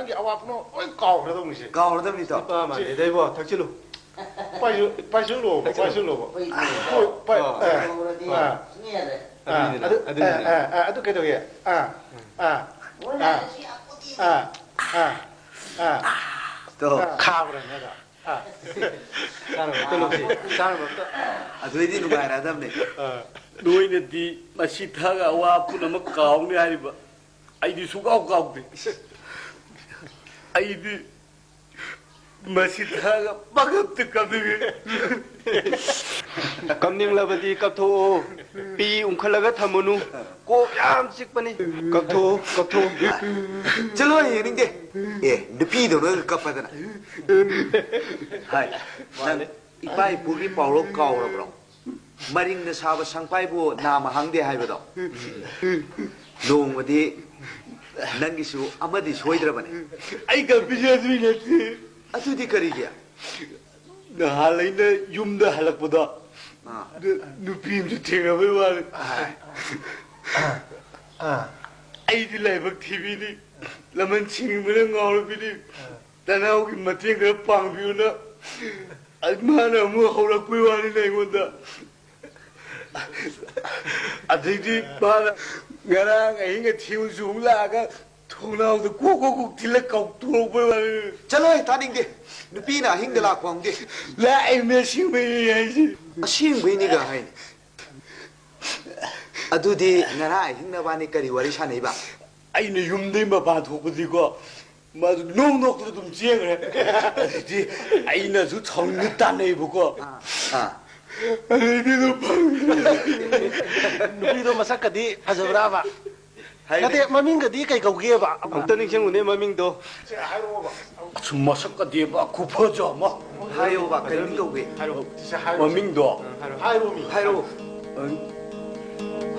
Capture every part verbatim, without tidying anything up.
ꯅꯪꯒꯤ ꯑꯋꯥ ꯄꯨꯝꯅꯃꯛ ꯂꯣꯏ ꯀꯥꯎꯈ꯭ꯔꯗꯧꯅꯤꯁꯦ꯫ ꯀꯥꯎꯔꯗꯕꯅꯤꯗꯣ꯫ ꯅꯨꯄꯥ ꯃꯥꯟꯗꯦꯗ ꯏꯕꯣ, ꯊꯛꯆꯤꯜꯂꯨ꯫ ꯄꯥꯏꯁꯤꯜ-, ꯄꯥꯏꯁꯤꯜꯂꯣꯕ, ꯊꯛꯆꯤꯜꯂꯨ꯫ ꯄꯥꯏꯁꯤꯜꯂꯣꯕ꯫ ꯍꯣꯏ, ꯍꯣꯏ, ꯑꯥ, ꯄꯥꯏꯁꯤꯜꯂꯨꯔꯗꯤ ꯑꯥ, ꯁꯨꯡꯌꯥ ꯌꯥꯗ꯭ꯔꯦ꯫ ꯑꯥ, ꯑꯗꯨꯅꯤꯅꯦ꯫ ꯑꯗꯨ, ꯑꯗꯨꯅꯤꯅꯦ꯫ ꯑꯥ, ꯑꯥ, ꯑꯥ, ꯑꯗꯨ ꯀꯩꯗꯧꯒꯦ? ꯑꯥ, ꯑꯥ, ꯑꯥ, ꯑꯥ, ꯑꯥ, ꯑꯥ꯫ ꯇꯣ꯫ ꯑꯥ, ꯈꯥꯕ꯭ꯔꯥ ꯅꯠꯇ꯭ꯔꯣ? ꯑꯥ꯫ ꯆꯥꯅꯕ ꯑꯝꯇ ꯂꯧꯁꯤ, ꯆꯥꯅꯕ ꯑꯝꯇ꯫ ꯑꯗꯨꯏꯗꯤ ꯅꯨꯡꯉꯥꯏꯔꯛꯑꯗꯕꯅꯦ꯫ ꯑꯥ꯫ ꯅꯣꯏꯅꯗꯤ ꯃꯁꯤ ꯊꯛꯑꯒ ꯑꯋꯥ ꯄꯨꯝꯅꯃꯛ ꯀꯥꯎꯅꯤ ꯍꯥꯏꯔꯤꯕ꯫ ꯑꯩꯗꯤ ꯁꯨꯡꯀꯥꯎ ꯀꯥꯎꯗꯦ꯫ ꯑꯩꯗꯤ ꯃꯁꯤ ꯊꯥꯒ ꯄꯥꯡꯒꯞꯇ ꯀꯞꯅꯤꯡꯉꯤ꯫ ꯀꯞꯅꯤꯡꯂꯕꯗꯤ ꯀꯞꯊꯣꯛꯑꯣ꯫ ꯄꯤ ꯎꯪꯈꯠꯂꯒ ꯊꯝꯃꯨꯅꯨ꯫ ꯀꯣꯛ ꯌꯥꯝ ꯆꯤꯛꯄꯅꯤ꯫ ꯀꯞꯊꯣꯛꯑꯣ, ꯀꯞꯊꯣꯛꯑꯣ꯫ ꯆꯠꯂꯣ, ꯌꯦꯡꯅꯤꯡꯗꯦ꯫ ꯑꯦ, ꯅꯨꯄꯤꯗꯧꯅ ꯀꯞꯄꯗꯅ꯫ ꯍꯥꯏ, ꯅꯪ ꯏꯄꯥ ꯏꯄꯨꯒꯤ ꯄꯥꯎꯔꯧ ꯀꯥꯎꯔꯕ꯭ꯔꯣ? ꯃꯔꯤꯡꯅ ꯁꯥꯕ ꯁꯪꯄꯥꯏꯕꯨ ꯅꯥꯃ ꯍꯥꯡꯗꯦ ꯍꯥꯏꯕꯗꯣ꯫ ꯅꯣꯡꯃꯗꯤ ꯅꯪꯒꯤꯁꯨ ꯑꯃꯗꯤ ꯁꯣꯏꯗ꯭ꯔꯕꯅꯤ꯫ ꯑꯩ ꯀꯝꯄꯤꯁꯦ ꯑꯗꯨꯏ ꯅꯠꯇꯦ꯫ ꯑꯗꯨꯗꯤ ꯀꯔꯤꯒꯤ? ꯅꯍꯥꯟ ꯑꯩꯅ ꯌꯨꯝꯗ ꯍꯜꯂꯛꯄꯗꯣ, ꯑꯥ꯫ ꯑꯗꯨ ꯅꯨꯄꯤ ꯑꯃꯁꯨ ꯊꯦꯡꯅꯕꯩ ꯋꯥꯅꯤ꯫ ꯑꯥ꯫ ꯑꯥ꯫ ꯑꯩꯗꯤ ꯂꯥꯏꯕꯛ ꯊꯤꯕꯤꯅꯤ, ꯂꯃꯟ ꯁꯤꯡꯕꯅ ꯉꯥꯎꯔꯕꯤꯅꯤ꯫ ꯑꯥ꯫ ꯇꯅꯥꯎꯒꯤ ꯃꯇꯦꯡ ꯈꯔ ꯄꯥꯡꯕꯤꯌꯨꯅ ꯃꯥꯅ ꯑꯃꯨꯛ ꯍꯧꯔꯛꯄꯩ ꯋꯥꯅꯤꯅꯦ ꯑꯩꯉꯣꯟꯗ꯫ ꯑꯗꯩꯗꯤ ꯃꯥꯅ ꯉꯔꯥꯡ ꯑꯍꯤꯡ ꯑꯊꯦꯡꯕꯁꯨ ꯑꯃꯨꯛ ꯂꯥꯛꯑꯒ ꯊꯣꯡꯅꯥꯎꯗ ꯀꯣꯛ ꯀꯣꯛ ꯀꯣꯛ ꯊꯤꯜꯂ ꯀꯧꯊꯣꯔꯛꯄꯩ ꯋꯥꯅꯤ꯫ ꯆꯠꯂꯣꯍꯦ, ꯇꯥꯅꯤꯡꯗꯦ꯫ ꯅꯨꯄꯤꯅ ꯑꯍꯤꯡꯗ ꯂꯥꯛꯄ ꯍꯧꯅꯗꯦ꯫ ꯂꯥꯛꯏꯃꯦ, ꯑꯁꯦꯡꯕꯩꯅꯦ ꯍꯥꯏꯁꯦ꯫ ꯑꯁꯦꯡꯕꯩꯅꯤꯒ ꯍꯥꯏꯅꯤ꯫ ꯑꯗꯨꯗꯤ ꯉꯔꯥꯡ ꯑꯍꯤꯡ ꯅꯕꯥꯅꯤ ꯀꯔꯤ ꯋꯥꯔꯤ ꯁꯥꯟꯅꯩꯕ? ꯑꯩꯅ ꯌꯨꯝꯗꯩ ꯃꯄꯥꯟ ꯊꯣꯛꯄꯗꯤꯀꯣ, ꯃꯥꯁꯨ ꯅꯣꯛ ꯅꯣꯛꯇꯅ ꯑꯗꯨꯝ ꯆꯦꯟꯈ꯭ꯔꯦ꯫ ꯑꯗꯩꯗꯤ ꯑꯩꯅꯁꯨ ꯁꯥꯎꯅꯤꯡꯅ ꯇꯥꯟꯅꯩꯕꯀꯣ꯫ ꯑꯥ, ꯑꯥ꯫ ꯑꯗꯩꯗꯤ ꯑꯗꯨꯝ ꯐꯪꯗ꯭ꯔꯦ꯫ ꯅꯨꯄꯤꯗꯣ ꯃꯁꯛꯀꯗꯤ ꯐꯖꯕ꯭ꯔꯥꯕ? ꯍꯥꯏꯅꯦ꯫ ꯅꯠꯇꯦ, ꯃꯃꯤꯡꯒꯗꯤ ꯀꯩ ꯀꯧꯒꯦꯕ? ꯑꯝꯇ ꯅꯤꯡꯁꯤꯡꯉꯨꯅꯦ ꯃꯃꯤꯡꯗꯣ꯫ ꯁꯦ, ꯍꯥꯏꯔꯛꯑꯣꯕ꯫ ꯑꯁ, ꯃꯁꯛꯀꯗꯤꯕ ꯈꯨꯐꯖ ꯑꯃ꯫ ꯍꯥꯏꯌꯣꯕ, ꯀꯔꯤ ꯃꯤꯡ ꯀꯧꯒꯦ? ꯍꯥꯏꯔꯛꯑꯣ꯫ ꯁꯦ, ꯍꯥꯏꯔꯛꯑꯣ꯫ ꯃꯃꯤꯡꯗꯣ? ꯍꯥꯏꯔꯛꯑꯣ꯫ ꯍꯥꯏꯔꯛꯑꯣꯃꯤ꯫ ꯍꯥꯏꯔꯛꯑꯣ꯫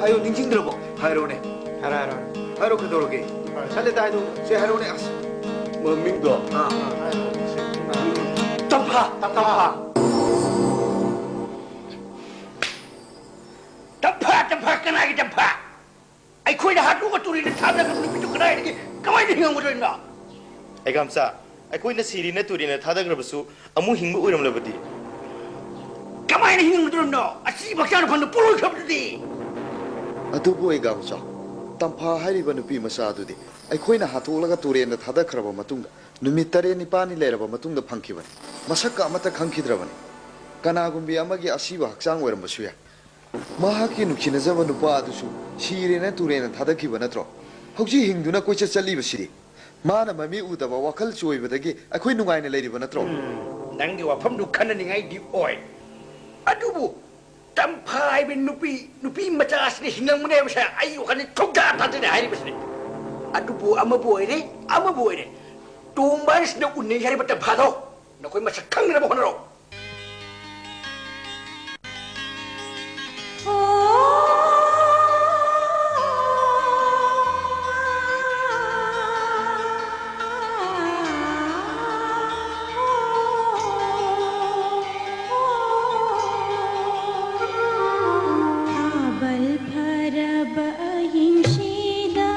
ꯍꯥꯏꯌꯣ, ꯅꯤꯡꯁꯤꯡꯗ꯭ꯔꯕꯣ? ꯍꯥꯏꯔꯛꯑꯣꯅꯦ꯫ ꯍꯥꯏꯔꯣ, ꯍꯥꯏꯔꯣ꯫ ꯍꯥꯏꯔꯣ, ꯀꯩꯗꯧꯔꯒꯦ? ꯍꯥꯏꯔꯣ꯫ ꯁꯠ ꯍꯦꯛꯇ ꯍꯥꯏꯗꯣ꯫ ꯁꯦ, ꯍꯥꯏꯔꯛꯑꯣꯅꯦ, ꯑꯁ꯫ ꯃꯃꯤꯡꯗꯣ? ꯑꯥ꯫ ꯍꯥꯏꯔꯣ, ꯁꯦ꯫ ꯇꯝꯐꯥ꯫ ꯇꯝꯐꯥ꯫ ꯇꯝꯐꯥ, ꯇꯝꯐꯥ, ꯀꯅꯥꯒꯤ ꯇꯝꯐꯥ? ꯑꯩꯈꯣꯏꯅ ꯍꯥꯠꯇꯣꯛꯑ ꯇꯨꯔꯦꯟꯗ ꯊꯥꯗꯈ꯭ꯔꯕ ꯅꯨꯄꯤꯗꯨ ꯀꯗꯥꯏꯗꯒꯤ ꯀꯃꯥꯏꯅ ꯍꯤꯡꯉꯝꯒꯗꯣꯏꯅꯣ? ꯑꯩꯒꯥꯝꯆꯥ, ꯑꯩꯈꯣꯏꯅ ꯁꯤꯔꯦꯅ ꯇꯨꯔꯦꯟꯗ ꯊꯥꯗꯈ꯭ꯔꯕꯁꯨ ꯑꯃꯨꯛ ꯍꯤꯡꯕ ꯑꯣꯏꯔꯝꯂꯕꯗꯤ? ꯀꯃꯥꯏꯅ ꯍꯤꯡꯉꯝꯒꯗꯧꯔꯤꯕꯅꯣ? ꯑꯁꯤꯕ ꯍꯛꯆꯥꯡꯗ ꯐꯪꯗ ꯄꯣꯠꯂꯣꯏꯈ꯭ꯔꯕꯗꯨꯗꯤ? ꯑꯗꯨꯕꯨ ꯑꯩꯒꯥꯝꯆꯥ, ꯇꯝꯐꯥ ꯍꯥꯏꯔꯤꯕ ꯅꯨꯄꯤ ꯃꯆꯥ ꯑꯗꯨꯗꯤ ꯑꯩꯈꯣꯏꯅ ꯍꯥꯠꯇꯣꯛꯂꯒ ꯇꯨꯔꯦꯟꯗ ꯊꯥꯗꯈ꯭ꯔꯕ ꯃꯇꯨꯡꯗ ꯅꯨꯃꯤꯠ ꯇꯔꯦꯠ ꯅꯤꯄꯥꯜꯅꯤ ꯂꯩꯔꯕ ꯃꯇꯨꯡꯗ ꯐꯪꯈꯤꯕꯅꯤ꯫ ꯃꯁꯛꯀ ꯑꯃꯠꯇ ꯈꯪꯈꯤꯗ꯭ꯔꯕꯅꯤ꯫ ꯀꯅꯥꯒꯨꯝꯕꯤ ꯑꯃꯒꯤ ꯑꯁꯤꯕ ꯍꯛꯆꯥꯡ ꯑꯣꯏꯔꯝꯕꯁꯨ ꯌꯥꯏ꯫ ꯃꯍꯥꯛꯀꯤ ꯅꯨꯡꯁꯤꯅꯖꯕ ꯅꯨꯄꯥ ꯑꯗꯨꯁꯨ ꯁꯤꯔꯦꯅ ꯇꯨꯔꯦꯟꯗ ꯊꯥꯗꯈꯤꯕ ꯅꯠꯇ꯭ꯔꯣ? ꯍꯧꯖꯤꯛ ꯍꯤꯡꯗꯨꯅ ꯀꯣꯏꯆꯠ ꯆꯠꯂꯤꯕꯁꯤꯗꯤ꯫ ꯃꯥꯅ ꯃꯃꯤ ꯎꯗꯕ ꯋꯥꯈꯜ ꯆꯣꯏꯕꯗꯒꯤ ꯑꯩꯈꯣꯏ ꯅꯨꯡꯉꯥꯏꯅ ꯂꯩꯔꯤꯕ ꯅꯠꯇ꯭ꯔꯣ? ꯎꯝ, ꯅꯪꯒꯤ ꯋꯥꯐꯝꯗꯨ ꯈꯟꯅꯅꯤꯡꯉꯥꯏꯗꯤ ꯑꯣꯏ꯫ ꯑꯗꯨꯕꯨ ꯇꯝꯐꯥ ꯍꯥꯏꯕ ꯅꯨꯄꯤ, ꯅꯨꯄꯤ ꯃꯆꯥ ꯑꯁꯤꯅ ꯍꯤꯡꯉꯝꯒꯅꯤ ꯍꯥꯏꯕꯁꯦ ꯑꯩ ꯋꯥꯈꯜꯗꯤ ꯁꯨꯡꯊꯥ ꯊꯥꯖꯗꯦ ꯍꯥꯏꯔꯤꯕꯁꯤꯅꯤ꯫ ꯑꯗꯨꯕꯨ ꯑꯃꯕꯨ ꯑꯣꯏꯔꯦ, ꯑꯃꯕꯨ ꯑꯣꯏꯔꯦ, ꯇꯣꯝꯕ ꯑꯁꯤꯅ ꯎꯅꯩ ꯍꯥꯏꯔꯤꯕ ꯇꯝꯐꯥꯗꯣ ꯅꯈꯣꯏ ꯃꯁꯛ ꯈꯪꯅꯅꯕ ꯍꯣꯠꯅꯔꯣ꯫ ꯊꯥꯕꯜ ꯐꯔꯕ ꯑꯍꯤꯡꯁꯤꯗ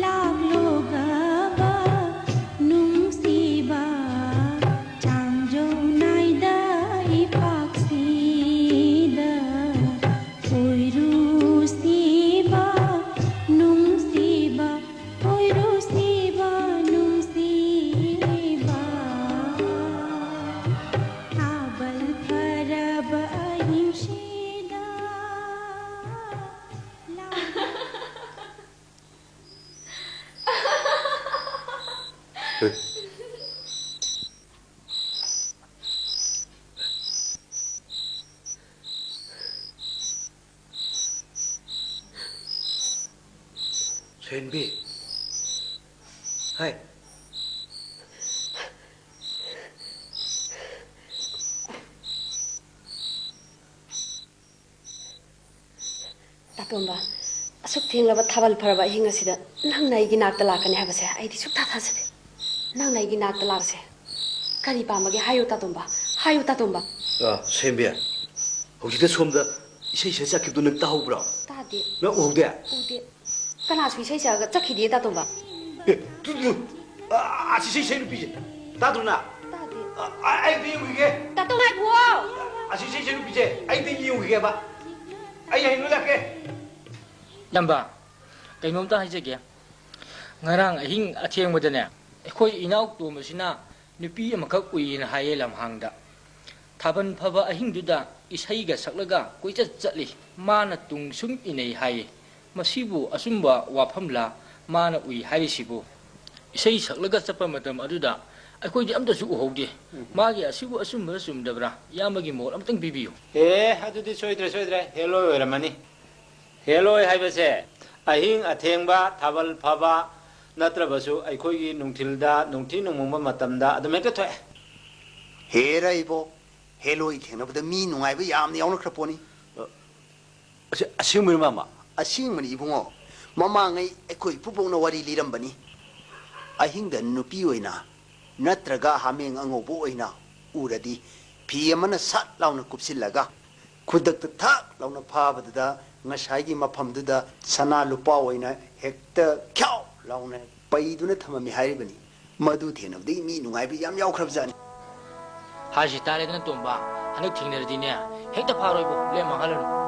ꯂꯥꯛꯂꯣꯒꯕ ꯅꯨꯡꯁꯤꯕ ꯆꯥꯡꯖꯧ ꯅꯥꯏꯗ ꯏꯄꯥꯛꯁꯤꯗ ꯀꯣꯏꯔꯨꯁꯤꯕ ꯅꯨꯡꯁꯤꯕ ꯀꯣꯏꯔꯨꯁꯤꯕ ꯅꯨꯡꯁꯤꯕ ꯊꯥꯕꯜ ꯐꯔꯕ ꯑꯍꯤꯡꯁꯤꯗ꯫ ꯁꯦꯟꯕꯤ꯫ ꯍꯥꯏ꯫ ꯇꯥꯇꯣꯝꯕ, ꯑꯁꯨꯛ ꯊꯦꯡꯂꯕ ꯊꯥꯕꯜ ꯐꯔꯕ ꯑꯍꯤꯡ ꯑꯁꯤꯗ ꯅꯪꯅ ꯑꯩꯒꯤ ꯅꯥꯛꯇ ꯂꯥꯛꯀꯅꯤ ꯍꯥꯏꯕꯁꯦ ꯑꯩꯗꯤ ꯁꯨꯛꯊꯥ ꯊꯥꯖꯗꯦ꯫ ꯅꯪꯅ ꯑꯩꯒꯤ ꯅꯥꯛꯇ ꯂꯥꯛꯄꯁꯦ ꯀꯔꯤ ꯄꯥꯝꯕꯒꯦ? ꯍꯥꯏꯌꯨ ꯇꯥꯇꯣꯝꯕ, ꯍꯥꯏꯌꯨ ꯇꯥꯇꯣꯝꯕ꯫ ꯑ, ꯁꯦꯝꯕꯤ, ꯍꯧꯖꯤꯛꯇ ꯁꯣꯝꯗ ꯏꯁꯩ ꯁꯛꯑ ꯆꯠꯈꯤꯕꯗꯣ ꯅꯪ ꯇꯥꯍꯧꯕ꯭ꯔꯣ? ꯇꯥꯗꯦ꯫ ꯅꯪ ꯎꯍꯧꯗꯦ? ꯎꯗꯦ꯫ ꯀꯅꯥꯁꯨ ꯏꯁꯩ ꯁꯛꯑꯒ ꯆꯠꯈꯤꯗꯦ ꯇꯥꯇꯣꯝꯕ꯫ ꯑꯦ, ꯇꯨ, ꯇꯨ, ꯑ, ꯑꯁꯤ ꯏꯁꯩ ꯁꯛꯏ ꯅꯨꯄꯤꯁꯦ ꯇꯥꯗ꯭ꯔꯣ ꯅꯪ? ꯇꯥꯗꯦ꯫ ꯑ, ꯑ, ꯑꯩ ꯑꯝꯇ ꯌꯦꯡꯉꯨꯈꯤꯒꯦ꯫ ꯇꯥꯇꯣꯟ ꯉꯥꯏꯈꯨꯋꯣ꯫ ꯑꯁꯤ ꯏꯁꯩ ꯁꯛꯏ ꯅꯨꯄꯤꯁꯦ ꯑꯩ ꯑꯝꯇ ꯌꯦꯡꯉꯨꯈꯤꯒꯦꯕ꯫ ꯑꯩ ꯍꯌꯦꯡ ꯂꯣꯏ ꯂꯥꯛꯀꯦ꯫ ꯏꯌꯥꯝꯕ, ꯀꯩꯅꯣꯝꯇ ꯍꯥꯏꯖꯒꯦ꯫ ꯉꯔꯥꯡ ꯑꯍꯤꯡ ꯑꯊꯦꯡꯕꯗꯅꯦ, ꯑꯩꯈꯣꯏ ꯏꯅꯥꯎ ꯇꯣꯝꯕꯁꯤꯅ ꯅꯨꯄꯤ ꯑꯃꯈꯛ ꯎꯏꯌꯦꯅ ꯍꯥꯏꯌꯦ ꯂꯝꯍꯥꯡꯗ꯫ ꯊꯥꯕꯜ ꯐꯕ ꯑꯍꯤꯡꯗꯨꯗ ꯏꯁꯩꯒ ꯁꯛꯂꯒ ꯀꯣꯏꯆꯠ ꯆꯠꯂꯤ꯫ ꯃꯥꯅ ꯇꯨꯡ ꯁꯨꯝ ꯏꯟꯅꯩ ꯍꯥꯏꯌꯦ꯫ ꯃꯁꯤꯕꯨ ꯑꯆꯨꯝꯕ ꯋꯥꯐꯝꯂ ꯃꯥꯅ ꯎꯏ ꯍꯥꯏꯔꯤꯁꯤꯕꯨ? ꯏꯁꯩ ꯁꯛꯂꯒ ꯆꯠꯄ ꯃꯇꯝ ꯑꯗꯨꯗ ꯑꯩꯈꯣꯏꯗꯤ ꯑꯝꯇꯁꯨ ꯎꯍꯧꯗꯦ꯫ ꯎꯝ꯫ ꯃꯥꯒꯤ ꯑꯁꯤꯕꯨ ꯑꯆꯨꯝꯕꯔ ꯆꯨꯝꯗꯕ꯭ꯔꯥ? ꯏꯌꯥꯝꯕꯒꯤ ꯃꯣꯠ ꯑꯝꯇꯪ ꯄꯤꯕꯤꯌꯨ꯫ ꯑꯦ, ꯑꯗꯨꯗꯤ ꯁꯣꯏꯗ꯭ꯔꯦ, ꯁꯣꯏꯗ꯭ꯔꯦ꯫ ꯍꯦꯂꯣꯏ ꯑꯣꯏꯔꯝꯃꯅꯤ꯫ ꯍꯦꯂꯣꯏ ꯍꯥꯏꯕꯁꯦ ꯑꯍꯤꯡ ꯑꯊꯦꯡꯕ, ꯊꯥꯕꯜ ꯐꯕ ꯅꯠꯇ꯭ꯔꯕꯁꯨ ꯑꯩꯈꯣꯏꯒꯤ ꯅꯨꯡꯊꯤꯜꯗ, ꯅꯨꯡꯊꯤ ꯅꯨꯡꯃꯪꯕ ꯃꯇꯝꯗ ꯑꯗꯨꯝ ꯍꯦꯛꯇ ꯊꯣꯛꯑꯦ꯫ ꯍꯦꯔꯥ ꯏꯕꯣ, ꯍꯦꯂꯣꯏ ꯊꯦꯡꯅꯕꯗ ꯃꯤ ꯅꯨꯡꯉꯥꯏꯕ ꯌꯥꯝꯅ ꯌꯥꯎꯅꯈ꯭ꯔ ꯄꯣꯠꯅꯤ꯫ ꯑ, ꯑꯁꯦ-, ꯑꯁꯦꯡꯕꯩꯔꯣ, ꯃꯥꯃ? ꯑꯁꯦꯡꯕꯅꯤ ꯏꯕꯨꯡꯉꯣ꯫ ꯃꯃꯥꯡꯉꯩ ꯑꯩꯈꯣꯏ ꯏꯄꯨꯕꯣꯛꯅ ꯋꯥꯔꯤ ꯂꯤꯔꯝꯕꯅꯤ꯫ ꯑꯍꯤꯡꯗ ꯅꯨꯄꯤ ꯑꯣꯏꯅ ꯅꯠꯇ꯭ꯔꯒ ꯍꯥꯃꯦꯡ ꯑꯉꯧꯕ ꯑꯣꯏꯅ ꯎꯔꯗꯤ ꯐꯤ ꯑꯃꯅ ꯁꯠ ꯂꯥꯎꯅ ꯀꯨꯞꯁꯤꯜꯂꯒ ꯈꯨꯗꯛꯇ ꯊꯛ ꯂꯥꯎꯅ ꯐꯥꯕꯗꯨꯗ ꯉꯁꯥꯏꯒꯤ ꯃꯐꯝꯗꯨꯗ ꯁꯅꯥ ꯂꯨꯄꯥ ꯑꯣꯏꯅ ꯍꯦꯛꯇ ꯈ꯭ꯌꯥꯎ ꯂꯥꯎꯅ ꯄꯩꯗꯨꯅ ꯊꯝꯃꯝꯃꯤ ꯍꯥꯏꯔꯤꯕꯅꯤ꯫ ꯃꯗꯨ ꯊꯦꯡꯅꯕꯗꯒꯤ ꯃꯤ ꯅꯨꯡꯉꯥꯏꯕ ꯌꯥꯝ ꯌꯥꯎꯈ꯭ꯔꯕꯖꯥꯠꯅꯤ꯫ ꯍꯥꯏꯁꯤ ꯇꯥꯔꯦꯗꯅ ꯇꯣꯝꯕ, ꯍꯟꯗꯛ ꯊꯦꯡꯅꯔꯗꯤꯅꯦ, ꯍꯦꯛꯇ ꯐꯥꯔꯣꯏꯕꯣ, ꯂꯦꯝ ꯃꯥꯡꯍꯜꯂꯅꯨ꯫